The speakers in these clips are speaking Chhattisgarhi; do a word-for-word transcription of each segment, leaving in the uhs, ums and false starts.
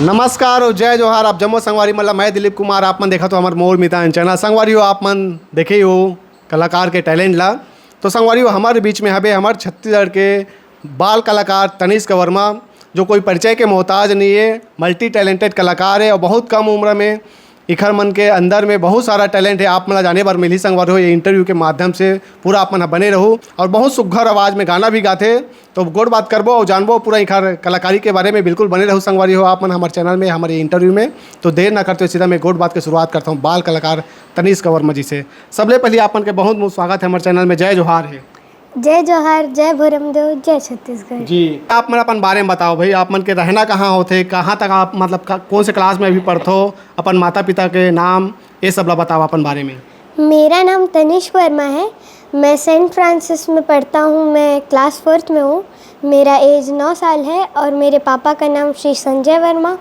नमस्कार और जय जोहार। आप जम्मो संगवारी मन ला, मैं दिलीप कुमार, आप मन देखत हो हमर मोर मितान चैनल। संगवारी हो, आप मन देखे ही हो कलाकार के टैलेंट ला। तो संगवारी हो, हमर बीच में हबे हमर छत्तीसगढ़ के बाल कलाकार तनिष्क वर्मा, जो कोई परिचय के मोहताज नहीं है, मल्टी टैलेंटेड कलाकार है और बहुत कम उम्र में इखर मन के अंदर में बहुत सारा टैलेंट है। आप मन ला जाने बर मिलही संगवारी हो, ये इंटरव्यू के माध्यम से पूरा आप मन ह बने रहू और बहुत सुघर आवाज में गाना भी गाथे। तो गोठ बात करबो और जानबो पूरा इखर कलाकारी के बारे में। बिल्कुल बने रहू संगवारी हो, आप मन हमर चैनल में, हमर ये इंटरव्यू में। तो देर ना करते हुए सीधा मैं गोठ बात के शुरुआत करता हूँ बाल कलाकार तनिष्क वर्मा जी से। सबले पहले आप मन के बहुत बहुत स्वागत है हमर चैनल में। जय जोहार है। जय जोहार, जय भोरमदेव, जय छत्तीसगढ़। जी, आप मन अपन बारे में बताओ भाई, आप मन के रहना कहाँ होथे, कहाँ तक आप मतलब का, कौन से क्लास में अभी पढ़थो, अपन माता पिता के नाम, ये सब ला बताओ अपन बारे में। मेरा नाम तनिष्क वर्मा है। मैं सेंट फ्रांसिस में पढ़ता हूँ। मैं क्लास फोर्थ में हूँ। मेरा एज नौ साल है और मेरे पापा का नाम श्री संजय वर्मा,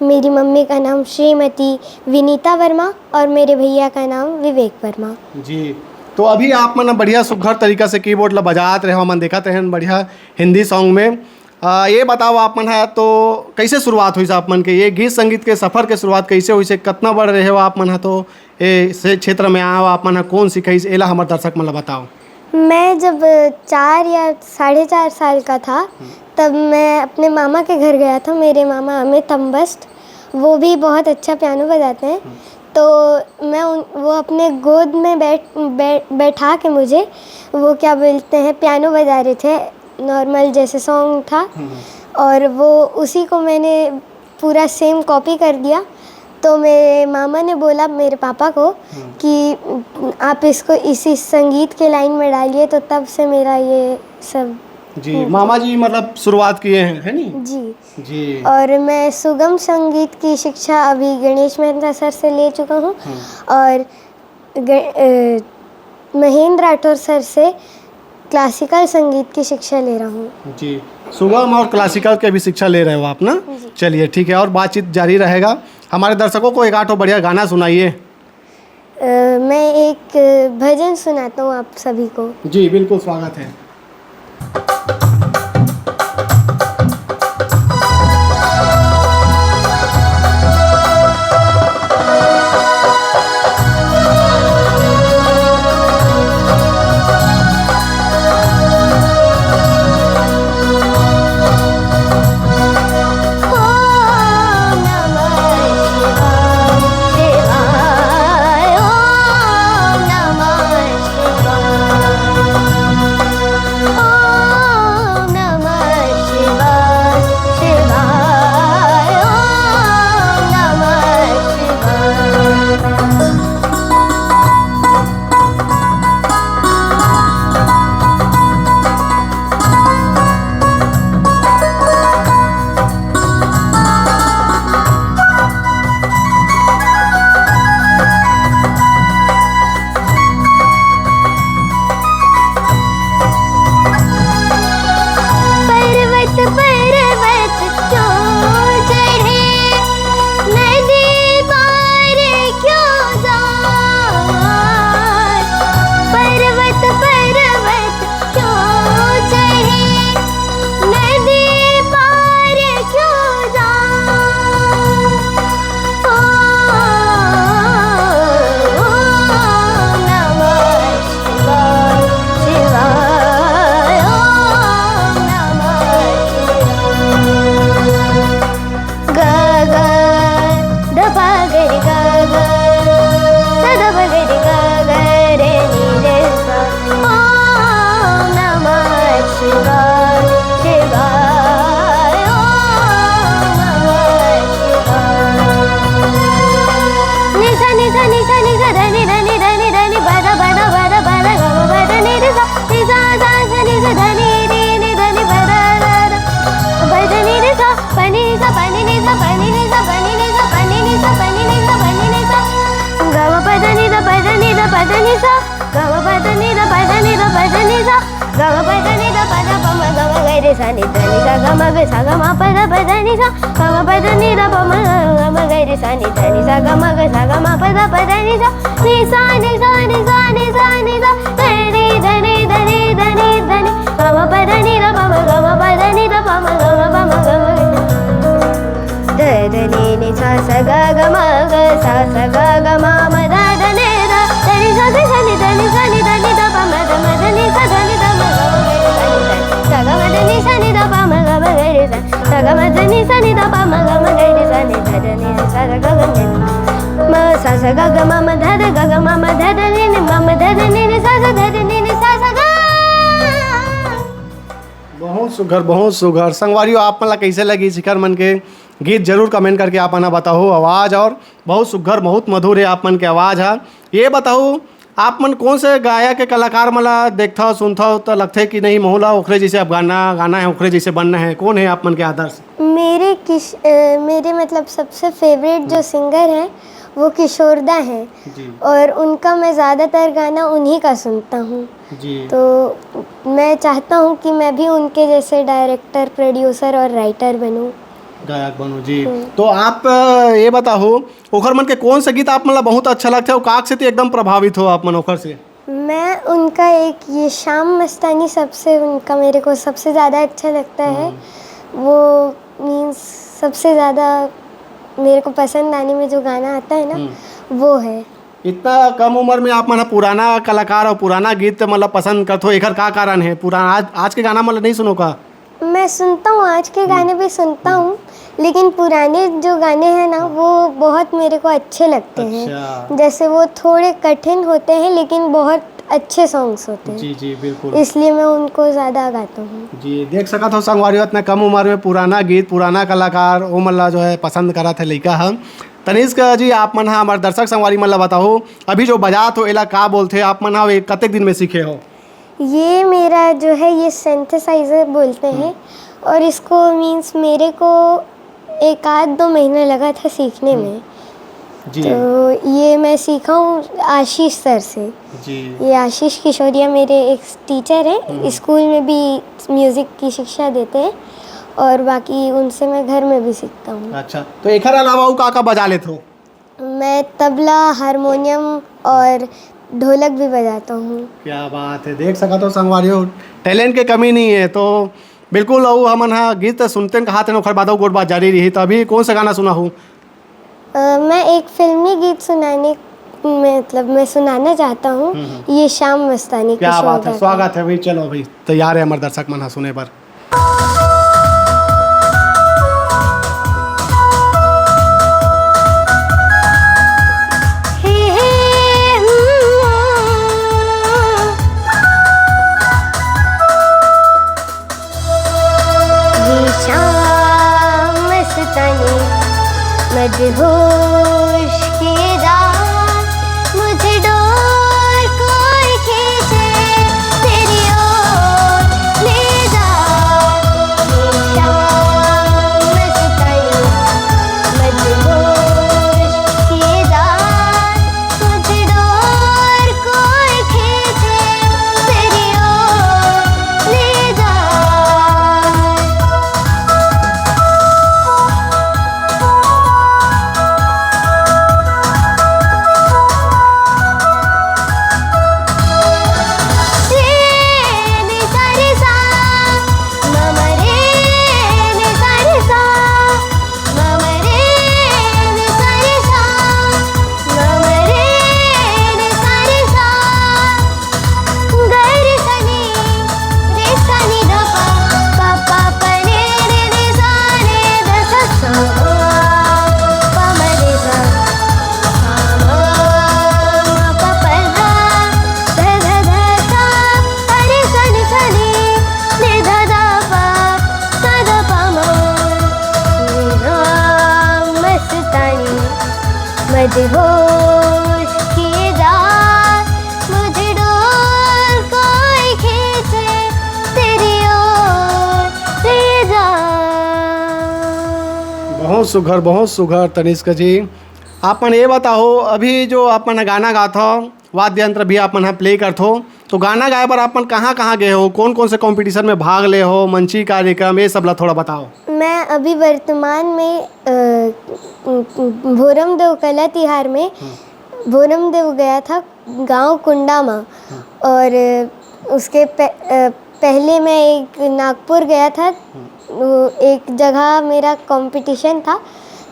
मेरी मम्मी का नाम श्रीमती विनीता वर्मा और मेरे भैया का नाम विवेक वर्मा। जी, तो अभी आप मन बढ़िया सुघर तरीका से कीबोर्ड ला बजात रहे हो, मन देखत रहन बढ़िया हिंदी सॉन्ग में। आ, ये बताओ आप मन ह तो कैसे शुरुआत हुई आप मन के, ये गीत संगीत के सफर के शुरुआत कैसे हुई से, कितना बड़ रहे हो आप मन ह तो ये से क्षेत्र में आए हो, आप मन ह कौन सिखाई से, एला हमर दर्शक मन ला बताओ। मैं जब चार या साढ़े चार साल का था, तब मैं अपने मामा के घर गया था। मेरे मामा अमित अम्बस्ट, वो भी बहुत अच्छा पियानो बजाते हैं। तो मैं उन वो अपने गोद में बैठ बै, बैठा के मुझे, वो क्या बोलते हैं, पियानो बजा रहे थे, नॉर्मल जैसे सॉन्ग था। और वो उसी को मैंने पूरा सेम कॉपी कर दिया। तो मेरे मामा ने बोला मेरे पापा को कि आप इसको इसी संगीत के लाइन में डालिए। तो तब से मेरा ये सब जी, मामा जी मतलब शुरुआत किए हैं, है नी? जी। जी। और मैं सुगम संगीत की शिक्षा अभी गणेश मेहता सर से ले चुका हूँ। और ग- अ, महेंद्र राठौर सर से क्लासिकल संगीत की शिक्षा ले रहा हूँ। जी, सुगम और क्लासिकल के भी शिक्षा ले रहे हो आप ना? जी। चलिए, ठीक है, और बातचीत जारी रहेगा। हमारे दर्शकों को एक आठ बढ़िया गाना सुनाइए। अ, मैं एक भजन सुनाता हूँ आप सभी को। जी, बिल्कुल स्वागत है। ग ग म म ध ध ग ग म म ध ध नि नि म म ध ध नि नि सा सा ध ध नि नि सा सा गा। बहुत सुघर, बहुत सुघर। संगवारियों, आप मन ला कैसे लगी शिखर मन के गीत, जरूर कमेंट करके आप मन ह बताहू। आवाज और बहुत सुघर, बहुत मधुर है आप मन के आवाज ह। ये बताहू, आप मन कौन से गायक के कलाकार मन ला देखथव, सुनथव, त लगथे कि नहीं, मोहू ला ओखरे जैसे अब गाना गाना है, ओखरे जैसे बनना है? कौन है आप मन के आदर्श? मेरे किश अ, मेरे मतलब सबसे फेवरेट जो सिंगर हैं, वो किशोरदा हैं। जी। और उनका मैं ज़्यादातर गाना उन्हीं का सुनता हूँ। जी। तो मैं चाहता हूँ कि मैं भी उनके जैसे डायरेक्टर, प्रोड्यूसर और राइटर बनूँ। गायक बनूँ जी। हम्म। तो आप अ, ये बताओ, ओखर मन के कौन सा गीत आप मन ला बहुत अच्छा लगथे अउ काक से एकदम प्रभावित हो आप मन ओखर से? मैं उनका एक ये शाम मस्तानी सबसे, उनका मेरे को सबसे ज़्यादा अच्छा लगता है। हम्म। वो मीन्स सबसे ज़्यादा मेरे को पसंद आने में जो गाना आता है ना, हम्म। वो है। इतना कम उम्र में आप मन ह पुराना कलाकार और पुराना गीत मतलब पसंद करथो, एकर का कारण है? पुराना आज, आज के गाना मतलब नहीं सुनो का? मैं सुनता हूँ, आज के गाने भी सुनता हूँ, लेकिन पुराने जो गाने हैं ना, वो बहुत मेरे को अच्छे लगते हैं। अच्छा। जैसे वो थोड़े कठिन होते हैं, लेकिन बहुत अच्छे सॉन्ग्स होते हैं। जी, जी, बिल्कुल। इसलिए मैं उनको ज़्यादा गाता हूँ। जी, देख सकत हो संगवारी हो, इतना कम उम्र में पुराना गीत, पुराना कलाकार, वो मन ला जो है पसंद करत है लइका ह। तनिष्क जी, आप मन ह हमर दर्शक संगवारी मन ला बताओ, अभी जो बजात हो, एला का बोलथे आप मन ह, ये कतेक दिन में सीखे हो? ये मेरा जो है, ये सिंथेसाइजर बोलते हैं। हम्म। और इसको मीन्स मेरे को एक आध दो महीने लगा था सीखने हम्म। में। जी। तो ये मैं सीखा हूँ आशीष सर से। जी। ये आशीष किशोरिया मेरे एक टीचर हैं, हम्म। स्कूल में भी म्यूज़िक की शिक्षा देते हैं और बाकी उनसे मैं घर में भी सीखता हूँ। अच्छा, तो एकर अलावा अउ का का बजा लेथो? मैं तबला, हारमोनियम और ढोलक भी बजाता हूँ। क्या बात है, देख सकत हो संगवारी हो, टैलेंट के कमी नहीं है। तो बिल्कुल, अउ हमन ह गीत सुनते हैं, कहा थे, ओखर बाद अउ गोठ बात जारी रही। तो अभी कौन सा गाना सुनाहू? अ, मैं एक फिल्मी गीत सुनाने, मतलब, मैं सुनाना चाहता हूँ, हम्म, हम्म। ये शाम मस्तानी क्या बात है, किशोरदा का। स्वागत है भाई, चलो भाई, तैयार है हमर दर्शक मन ह सुने बर। हे, हे, हम्म। ये शाम मस्तानी, मदहोश किए जा, मुझे डोर कोई खींचे तेरी ओर ले जा। ये शाम मस्तानी, मदहोश किए जा, मुझे डोर कोई खींचे तेरी ओर ले जा। मदहोश किए जा, मुझे डोर कोई खींचे तेरी ओर ले जा। बहुत सुघर, बहुत सुघर तनिष्क जी। आप मन ये बताओ, अभी जो आप मन गाना गाथो, वाद्य यंत्र भी आप मन ह प्ले करथो, तो गाना गाए बर आप मन कहाँ-कहाँ गए हो, कौन-कौन से कॉम्पिटिशन में भाग ले हो, मंची कार्यक्रम, ये सब ला थोड़ा बताओ। मैं अभी वर्तमान में, अ, भोरमदेव कला तिहार में, हम्म। भोरमदेव गया था गांव कुंडा में, हम्म। और उसके पे-, अ, पहले मैं एक नागपुर गया था, हम्म। वो एक जगह मेरा कॉम्पिटिशन था,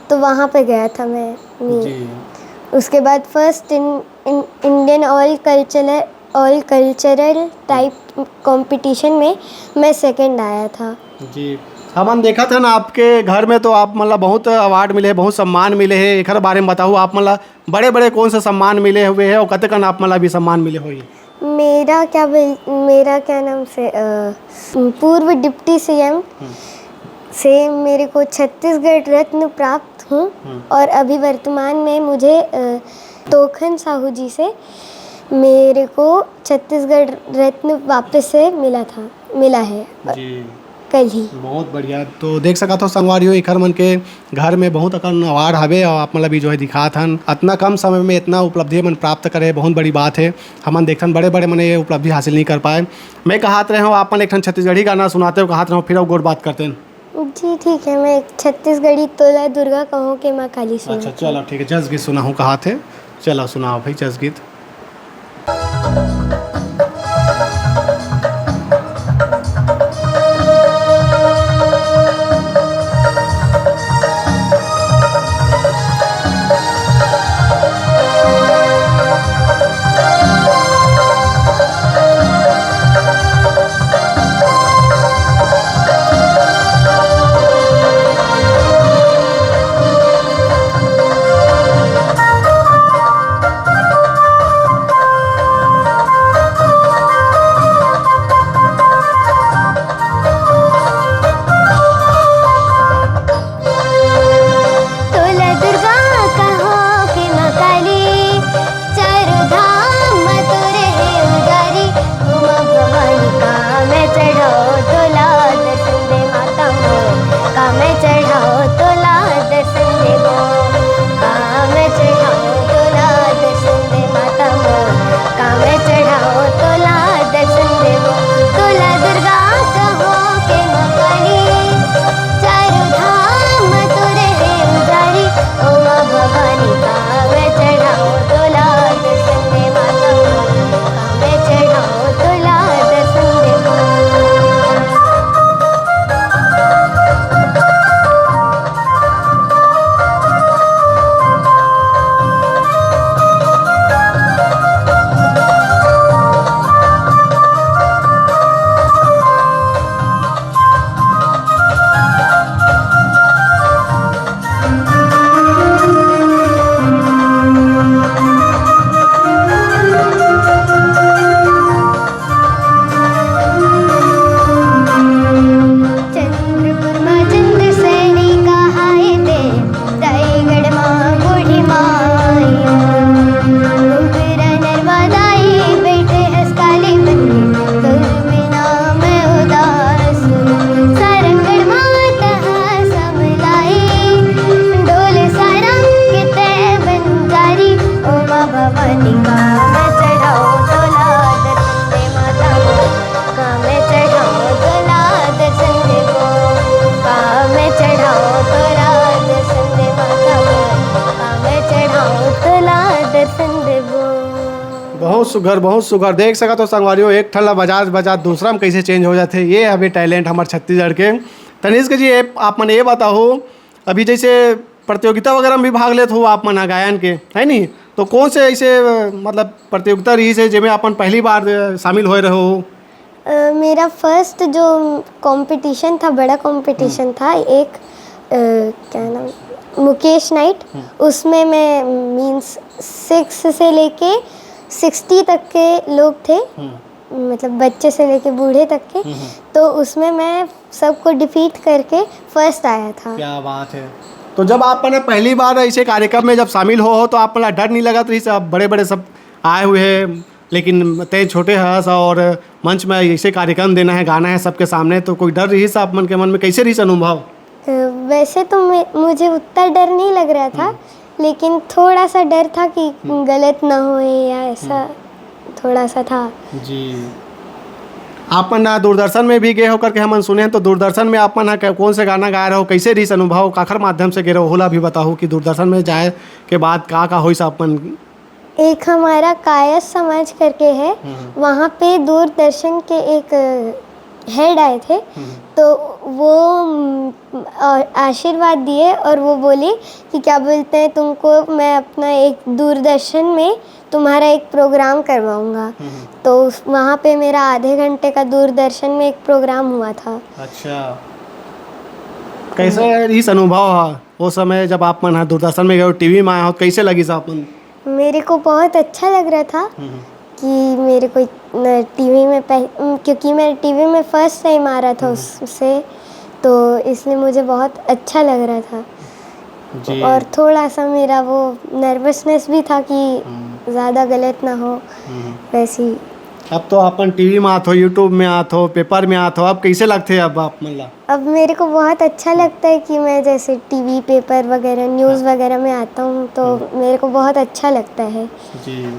तो वहाँ पे गया था मैं। जी। उसके बाद first in, in, Indian all cultural, all cultural type competition में मैं सेकंड आया था। जी। हमन देखत हन आपके घर में तो आप मन ला बहुत अवार्ड मिले हे, बहुत सम्मान मिले हे, एखर बारे में बताहू, आप मन ला बड़े-बड़े कौन से सम्मान मिले हुए हे और कतेकन आप मन ला भी सम्मान मिले होही? मेरा क्या बोल-, मेरा क्या नाम से, अ, पूर्व डिप्टी सीएम हम्म। से मेरे को छत्तीसगढ़ रत्न प्राप्त हूँ हम्म। और अभी वर्तमान में मुझे, अ, तोखन साहू जी से मेरे को छत्तीसगढ़ रत्न वापस से मिला था, मिला है जी। कल ही। बहुत बढ़िया। तो देख सकत हो संगवारी हो, एखर मन के घर में बहुत अकन अवार्ड हवे और आप मन ला भी जो है दिखात हन। अतना कम समय में इतना उपलब्धि मन प्राप्त करे, बहुत बड़ी बात है। हमन देखथन बड़े-बड़े मन ये उपलब्धि हासिल नहीं कर पाए। मैं कहत रहे हूँ, आप मन एक ठन छत्तीसगढ़ी गाना सुनाते हो, कहत रहे हूँ, फिर अब गोठ बात करते हैं। जी, ठीक है, मैं एक छत्तीसगढ़ी तोला दुर्गा कहो के माँ काली अच्छा, सुनाती हूँ। चलो, ठीक है, जस गीत सुनाहूँ कहत हे। चलो, सुनाओ भाई, जस गीत। तोला दुर्गा कहो के माँ काली, चारों धाम म तोरे हे उजारी। उमा भवानी का मैं चढ़ाओ तोला, दर्शन दे माता मोर, का मैं चढ़ाओ तोला, दर्शन दे वो। का मैं चढ़ाओ तोला, दर्शन दे माता मोर, का मैं चढ़ाओ तोला, दर्शन दे वो। तोला दुर्गा कहो के माँ काली, चारों धाम तोरे हे उजारी। उमा भवानी का मैं चढ़ाओ तोला, दर्शन दे माता मोर, का मैं चढ़ाओ तोला, दर्शन दे वो। चंद्रपुर मा चंद्र सैनी कहाए ते, रायगढ़ मा बूढ़ी माई। उबरा नरवा दाई बैठे हस काली मंदिर, तुर बिना मैं उदास हूँ। सारंगढ़ मा तहा समलाई, डोले सारंग के ते बंजारी। उमा भवानी का मैं चढ़ाओ तोला, दर्शन दे माता मोर, का मैं चढ़ाओ तोला, दर्शन दे वो। का मैं चढ़ाओ तोला, दर्शन दे माता मोर, का मैं चढ़ाओ तोला, दर्शन दे वो। बहुत सुघर, बहुत सुघर। देख सकत हो संगवारी हो, एक ठन ला बजात बजात दूसरा में कैसे चेंज हो जाथे। ये हवे टैलेंट हमर छत्तीसगढ़ के। तनिष्क जी, ये आप मन ये बताओ, अभी जैसे प्रतियोगिता वगैरह में भी भाग लेत हो आप मन ह गायन के, है नी? तो कौन से ऐसे, अ, मतलब प्रतियोगिता रहिस हे जेमे आप मन पहली बार, अ, शामिल होए रहो? अ, मेरा फर्स्ट जो कॉम्पिटिशन था, बड़ा कॉम्पिटिशन हम्म। था एक, अ, क्या नाम, मुकेश नाइट। हम्म। उसमें मैं, मीन्स, सिक्स से लेके सिक्सटी तक के लोग थे। हम्म। मतलब बच्चे से लेके बूढ़े तक के। हम्म, हम्म। तो उसमें मैं सबको डिफीट करके फर्स्ट आया था। क्या बात है। तो जब आप मन पहली बार ऐसे कार्यक्रम में जब शामिल हो, हो तो आप मन ला डर नहीं लगत रहिस? अब बड़े-बड़े सब आए हुए हैं, लेकिन तैं छोटे हस और मंच में ऐसे कार्यक्रम देना है, गाना है सबके सामने, तो कोई डर रहिस आप मन के मन में? कैसे रहिस अनुभव? अ, वैसे तो मैं, मुझे उतना डर नहीं लग रहा था, हम्म। लेकिन थोड़ा सा डर था कि हम्म। गलत ना होए या ऐसा हम्म। थोड़ा सा था। जी। आप मन, अ, दूरदर्शन में भी गए हो करके हमन सुने हैं, तो दूरदर्शन में आप मन ह क-, कौन से गाना गाए रहो, कैसे रहिस अनुभव, काखर माध्यम से गए रहो, ओला भी बताओ कि दूरदर्शन में जाए के बाद का का होइस आप मन? एक हमारा कायस्थ समाज करके है, हम्म। वहाँ पे दूरदर्शन के एक, अ, हेड आए थे, हम्म। तो वो, उम, अ, आशीर्वाद दिए और वो बोली कि क्या बोलते हैं, तुमको मैं अपना एक दूरदर्शन में तुम्हारा एक प्रोग्राम करवाऊंगा। हम्म। तो उस, वहाँ पे मेरा आधे घंटे का दूरदर्शन में एक प्रोग्राम हुआ था। अच्छा। कैसे रहिस अनुभव ह? वो समय जब आप मन ह दूरदर्शन में गए हो, टीवी में आए हो, कैसे लगिस आप मन? मेरे को बहुत अच्छा लग रहा था हम्म। कि मेरे को टीवी में पह-, क्योंकि मैं टीवी में फर्स्ट टाइम आ रहा था हम्म। उससे, तो इसलिए मुझे बहुत अच्छा लग रहा था। जी। और थोड़ा सा मेरा वो नर्वसनेस भी था कि हम्म। ज़्यादा गलत ना हो, हम्म। वैसे ही। अब तो अपन टीवी में आत हो, YouTube में आत हो, पेपर में आत हो, अब कैसे लगथे अब आप मन ला? अब मेरे को बहुत अच्छा लगता है कि मैं जैसे टीवी, पेपर वगैरह, न्यूज़ हाँ। वगैरह में आता हूँ, तो हम्म। मेरे को बहुत अच्छा लगता है। जी।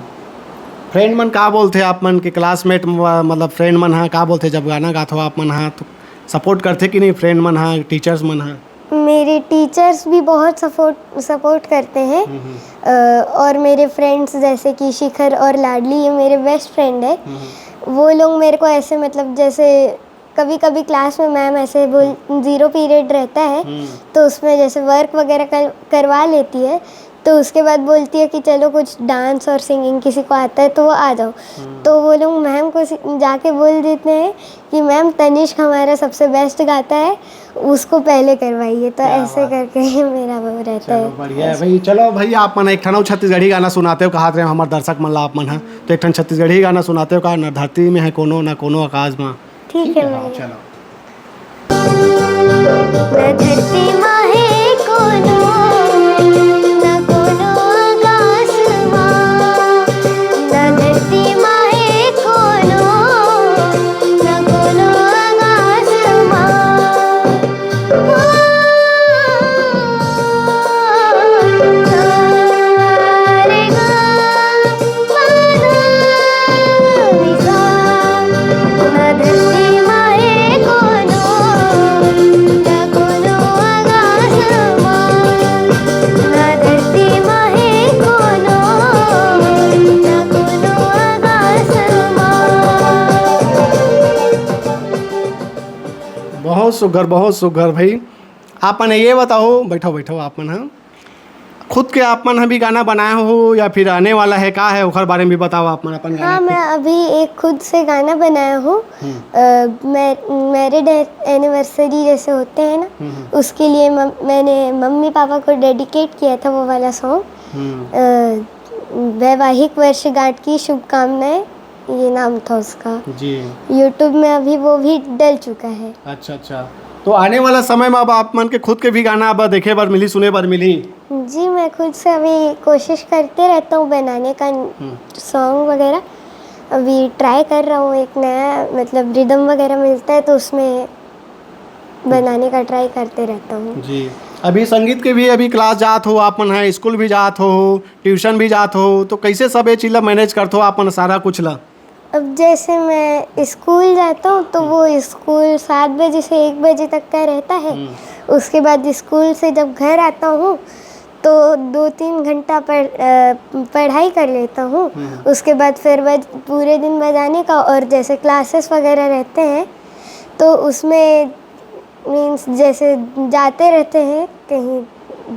फ्रेंड मन का बोलथे आप मन के, क्लासमेट म-, मतलब फ्रेंड मन हा का बोलथे जब गाना गात हो आप मन हा, तो सपोर्ट करथे कि नहीं फ्रेंड मन हा, टीचर्स मन हा? मेरे टीचर्स भी बहुत सपोर्ट, सपोर्ट करते हैं। हम्म, हम्म। अ, और मेरे फ्रेंड्स जैसे कि शिखर और लाडली, ये मेरे बेस्ट फ्रेंड है। हम्म, हम्म। वो लोग मेरे को ऐसे, मतलब, जैसे कभी-कभी क्लास में मैम ऐसे बोल, हम्म। ज़ीरो पीरियड रहता है, हम्म। तो उसमें जैसे वर्क वगैरह कर, करवा लेती है, तो उसके बाद बोलती है कि चलो कुछ डांस और सिंगिंग किसी को आता है तो वो आ जाओ। हम्म। तो वो लोग मैम को सि-, जाके बोल देते हैं कि मैम, तनिष्क हमारा सबसे बेस्ट गाता है, उसको पहले करवाइए। तो क्या ऐसे बात। करके ही मेरा वो रहता चलो, है। बढ़िया है भाई। चलो भाई, आप मन एक ठन अउ छत्तीसगढ़ी गाना सुनाते हो, कहात रहे हमारे दर्शक मन ला आप मन ह, तो एक ठन छत्तीसगढ़ी गाना सुनाते हो का, ना धरती में है कोनो, ना कोनो आकाश में। ठीक है, ठीक है, हाँ, मैं चलो। ना धरती मा हे कोनो, ना कोनो आकाश मा, ना धरती मा हे कोनो, ना कोनो आकाश मा। बहुत सुघर, बहुत सुघर भाई। आप मन ये बताओ, बैठो, बैठो, आप मन ह। खुद के आप मन ह भी गाना बनाए हो या फिर आने वाला है, का है, ओखर बारे में भी बताओ आप मन अपन गाना हाँ, खुद। मैं अभी एक खुद से गाना बनाया हूँ। हम्म। अ, मै-, मैरिड ए-, एनिवर्सरी जैसे होते हैं ना, हम्म, हम्म। उसके लिए मम-, मैंने मम्मी पापा को डेडिकेट किया था वो वाला सॉन्ग। हम्म। अ, वैवाहिक वर्षगांठ की शुभकामनाएं, ये नाम था उसका। जी। YouTube में अभी वो भी डल चुका है। अच्छा, अच्छा। तो आने वाला समय में अब आप मन के खुद के भी गाना अब देखे बर मिली, सुने बर मिली? जी, मैं खुद से अभी कोशिश करते रहता हूँ बनाने का, हम्म। सॉन्ग वगैरह। अभी ट्राई कर रहा हूँ, एक नया, मतलब, रिदम वगैरह मिलता है तो उसमें बनाने का ट्राई करते रहता हूँ। जी, अभी संगीत के भी अभी क्लास जात हो आप मन ह, स्कूल भी जात हो, ट्यूशन भी जात हो, तो कैसे सब ये चीज ला मैनेज करत हो आप मन सारा कुछ ला? अब जैसे मैं स्कूल जाता हूँ तो हम्म। वो स्कूल सात बजे से एक बजे तक का रहता है। हम्म। उसके बाद स्कूल से जब घर आता हूँ तो दो तीन घंटा पढ़-, अ, पढ़ाई कर लेता हूँ। हम्म। उसके बाद फिर बज-, पूरे दिन बजाने का, और जैसे क्लासेस वगैरह रहते हैं तो उसमें मीन्स जैसे जाते रहते हैं कहीं,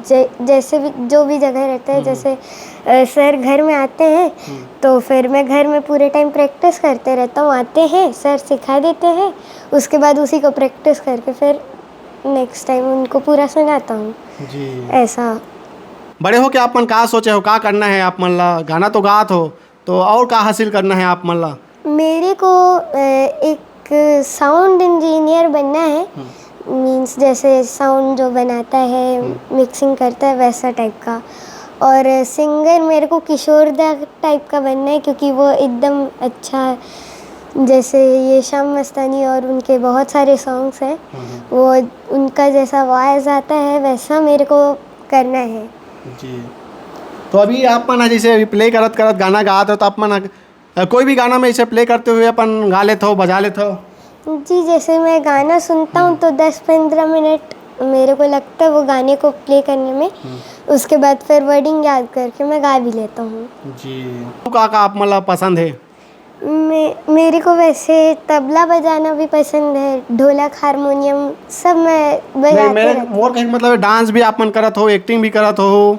जै-, जैसे भी, जो भी जगह रहते हैं, हम्म। जैसे, अ, सर घर में आते हैं, हम्म। तो फिर मैं घर में पूरे टाइम प्रैक्टिस करते रहता हूँ। आते हैं, सर सिखा देते हैं, उसके बाद उसी को प्रैक्टिस करके फिर नेक्स्ट टाइम उनको पूरा सुनाता हूँ। जी। ऐसा। बड़े होके आप मन का सोचे हो, का करना है आप मन ला? गाना तो गात हो, तो और का हासिल करना है आप मन ला? मेरे को, अ, एक साउंड इंजीनियर बनना है। हम्म। मीन्स जैसे साउंड जो बनाता है, हम्म। मिक्सिंग करता है, वैसा टाइप का। और सिंगर मेरे को किशोर दा टाइप का बनना है, क्योंकि वो एकदम अच्छा, जैसे ये शाम मस्तानी और उनके बहुत सारे सॉन्ग्स हैं, हम्म। वो उनका जैसा वॉइस आता है, वैसा मेरे को करना है। जी। तो अभी आप मन ह जैसे अभी प्ले करत करत गाना गात हो, तो आप मन ह, अ, कोई भी गाना में इसे प्ले करते हुए अपन गा लेत हो, बजा लेत हो? जी, जैसे मैं गाना सुनता हूँ हम्म। तो दस पंद्रह मिनट मेरे को लगता है वो गाने को प्ले करने में। हम्म। उसके बाद फिर वर्डिंग याद करके मैं गा भी लेता हूँ। जी। का, का आप मन ला पसंद है? मे-, मेरे को वैसे तबला बजाना भी पसंद है, ढोलक, हारमोनियम सब मैं नहीं, बजाते मेरे, रहती हूँ। मोर कहे के मतलब है, डांस भी आप मन करत हो, एक्टिंग भी करत हो?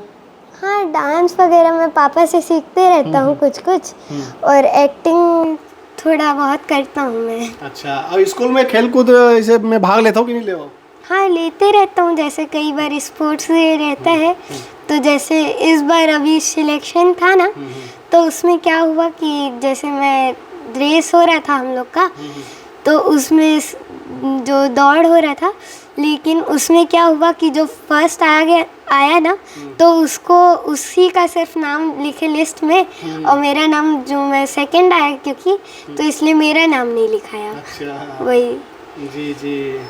हाँ, डांस वगैरह मैं पापा से सीखते रहता हूँ हम्म। कुछ कुछ, हम्म। और एक्टिंग थोड़ा बहुत करता हूँ मैं। अच्छा, और स्कूल में खेल कूद इसे में भाग लेता हो कि नहीं लेवो? हाँ, लेते रहता हूँ, जैसे कई बार स्पोर्ट्स डे रहता है, तो जैसे इस बार अभी सिलेक्शन था ना, तो उसमें क्या हुआ कि जैसे मैं रेस हो रहा था हम लोग का, तो उसमें स- जो दौड़ हो रहा था, लेकिन उसमें क्या हुआ कि जो फर्स्ट आया गया आया ना, तो उसको, उसी का सिर्फ नाम लिखे लिस्ट में, और मेरा नाम, जो मैं सेकंड आया क्योंकि, तो इसलिए मेरा नाम नहीं लिखाया। अच्छा। वही। जी जी,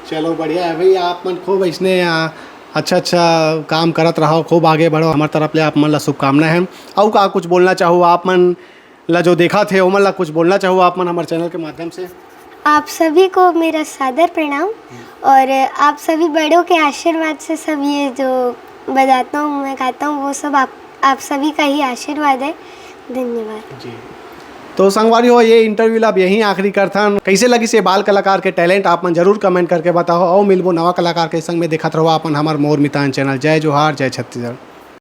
चलो बढ़िया है भाई। आप मन खूब इसने आ, अच्छा अच्छा काम करत रहो, खूब आगे बढ़ो। हमारे तरफ ले आप मन ला शुभकामना है। और का कुछ बोलना चाहो आप मन ला, जो देखा थे ओमन ला कुछ बोलना चाहो आप मन हमारे चैनल के माध्यम से? आप सभी को मेरा सादर प्रणाम, और आप सभी बड़ों के आशीर्वाद से सब ये जो बजाता हूँ, मैं गाता हूँ, वो सब आप आप सभी का ही आशीर्वाद है। धन्यवाद। जी। तो संगवारी हो, ये इंटरव्यू ला अब यहीं आखिरी करथन। कैसे लगिस ये बाल कलाकार के टैलेंट, आप मन जरूर कमेंट करके बताओ। और मिलबो नवा कलाकार के संग में। देखत रहो अपन हमार मोर मितान चैनल। जय जोहार, जय छत्तीसगढ़।